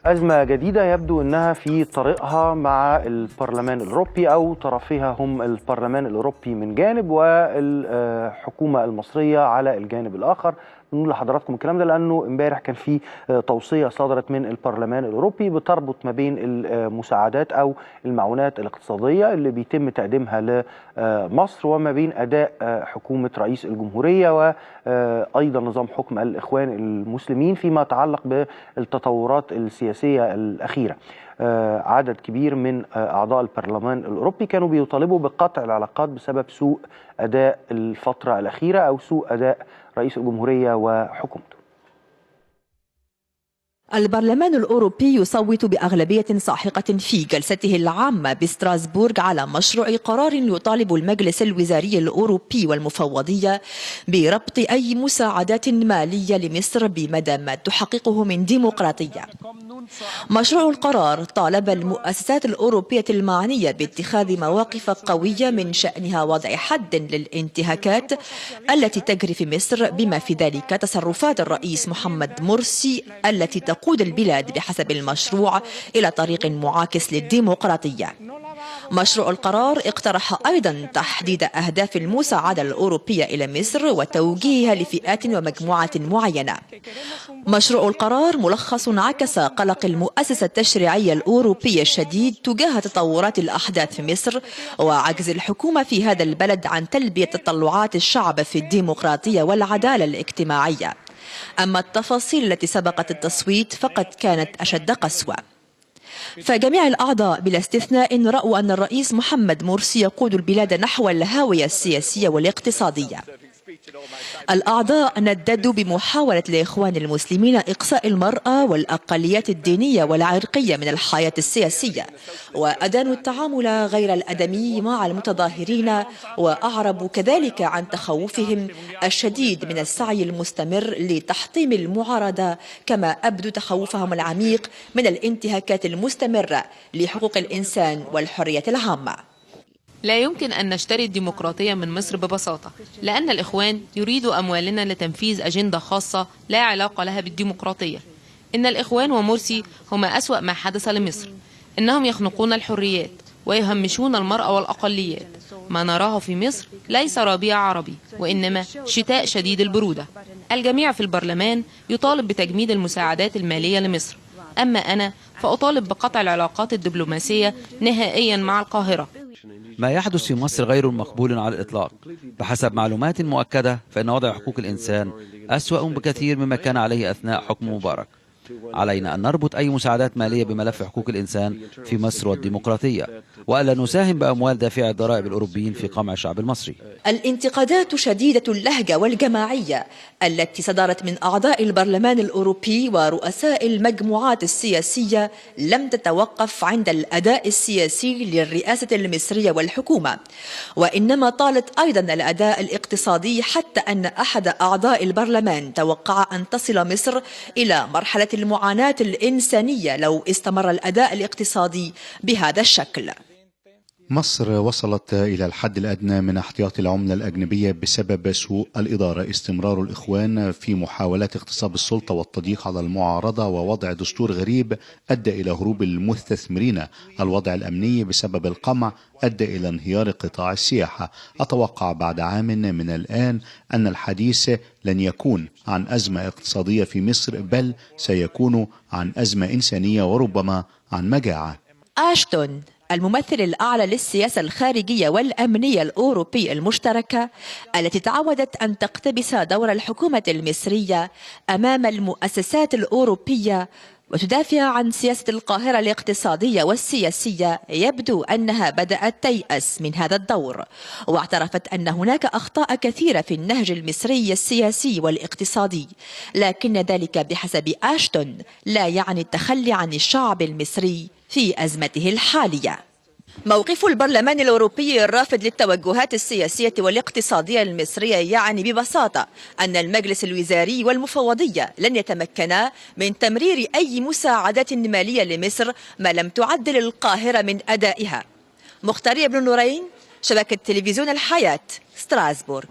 أزمة جديدة يبدو أنها في طريقها مع البرلمان الأوروبي، أو طرفيها هم البرلمان الأوروبي من جانب والحكومة المصرية على الجانب الآخر. بنقول لحضراتكم الكلام ده لأنه امبارح كان في توصية صدرت من البرلمان الأوروبي بتربط ما بين المساعدات أو المعونات الاقتصادية اللي بيتم تقديمها لمصر وما بين أداء حكومة رئيس الجمهورية وأيضا نظام حكم الإخوان المسلمين فيما يتعلق بالتطورات السياسية الأخيرة. عدد كبير من أعضاء البرلمان الأوروبي كانوا بيطالبوا بقطع العلاقات بسبب سوء أداء الفترة الأخيرة أو سوء أداء رئيس الجمهورية وحكومته. البرلمان الأوروبي يصوت بأغلبية ساحقة في جلسته العامة بستراسبورغ على مشروع قرار يطالب المجلس الوزاري الأوروبي والمفوضية بربط أي مساعدات مالية لمصر بمدى ما تحققه من ديمقراطية. مشروع القرار طالب المؤسسات الأوروبية المعنية باتخاذ مواقف قوية من شأنها وضع حد للانتهاكات التي تجري في مصر، بما في ذلك تصرفات الرئيس محمد مرسي التي تقود البلاد بحسب المشروع إلى طريق معاكس للديمقراطية. مشروع القرار اقترح أيضا تحديد أهداف المساعدة الأوروبية إلى مصر وتوجيهها لفئات ومجموعات معينة. مشروع القرار ملخص عكس قلق المؤسسة التشريعية الأوروبية الشديد تجاه تطورات الأحداث في مصر وعجز الحكومة في هذا البلد عن تلبية تطلعات الشعب في الديمقراطية والعدالة الاجتماعية. أما التفاصيل التي سبقت التصويت فقد كانت أشد قسوة، فجميع الأعضاء بلا استثناء رأوا أن الرئيس محمد مرسي يقود البلاد نحو الهاوية السياسية والاقتصادية. الأعضاء نددوا بمحاولة الإخوان المسلمين إقصاء المرأة والأقليات الدينية والعرقية من الحياة السياسية، وأدانوا التعامل غير الأدمي مع المتظاهرين، وأعربوا كذلك عن تخوفهم الشديد من السعي المستمر لتحطيم المعارضة، كما أبدوا تخوفهم العميق من الانتهاكات المستمرة لحقوق الإنسان والحرية العامة. لا يمكن أن نشتري الديمقراطية من مصر ببساطة، لأن الإخوان يريدوا أموالنا لتنفيذ أجندة خاصة لا علاقة لها بالديمقراطية. إن الإخوان ومرسي هما أسوأ ما حدث لمصر. إنهم يخنقون الحريات ويهمشون المرأة والأقليات. ما نراه في مصر ليس ربيع عربي، وإنما شتاء شديد البرودة. الجميع في البرلمان يطالب بتجميد المساعدات المالية لمصر، أما أنا فأطالب بقطع العلاقات الدبلوماسية نهائيا مع القاهرة. ما يحدث في مصر غير مقبول على الإطلاق. بحسب معلومات مؤكدة فإن وضع حقوق الإنسان أسوأ بكثير مما كان عليه أثناء حكم مبارك. علينا أن نربط أي مساعدات مالية بملف حقوق الإنسان في مصر والديمقراطية، وألا نساهم بأموال دافعي الضرائب الأوروبيين في قمع الشعب المصري. الانتقادات شديدة اللهجة والجماعية التي صدرت من أعضاء البرلمان الأوروبي ورؤساء المجموعات السياسية لم تتوقف عند الأداء السياسي للرئاسة المصرية والحكومة، وإنما طالت أيضا الأداء الاقتصادي، حتى أن أحد أعضاء البرلمان توقع أن تصل مصر إلى مرحلة المعاناة الإنسانية لو استمر الأداء الاقتصادي بهذا الشكل. مصر وصلت إلى الحد الأدنى من احتياط العملة الأجنبية بسبب سوء الإدارة، استمرار الإخوان في محاولات اغتصاب السلطة والتضييق على المعارضة، ووضع دستور غريب أدى إلى هروب المستثمرين، الوضع الأمني بسبب القمع أدى إلى انهيار قطاع السياحة. أتوقع بعد عام من الآن أن الحديث لن يكون عن أزمة اقتصادية في مصر، بل سيكون عن أزمة إنسانية وربما عن مجاعة. أشتون الممثل الأعلى للسياسة الخارجية والأمنية الأوروبية المشتركة التي تعودت أن تقتبس دور الحكومة المصرية أمام المؤسسات الأوروبية وتدافع عن سياسة القاهرة الاقتصادية والسياسية، يبدو أنها بدأت تيأس من هذا الدور، واعترفت أن هناك أخطاء كثيرة في النهج المصري السياسي والاقتصادي، لكن ذلك بحسب أشتون لا يعني التخلي عن الشعب المصري في أزمته الحالية. موقف البرلمان الأوروبي الرافض للتوجهات السياسية والاقتصادية المصرية يعني ببساطة أن المجلس الوزاري والمفوضية لن يتمكنا من تمرير أي مساعدات مالية لمصر ما لم تعدل القاهرة من أدائها. مختارية بن نورين، شبكة تلفزيون الحياة، ستراسبورغ.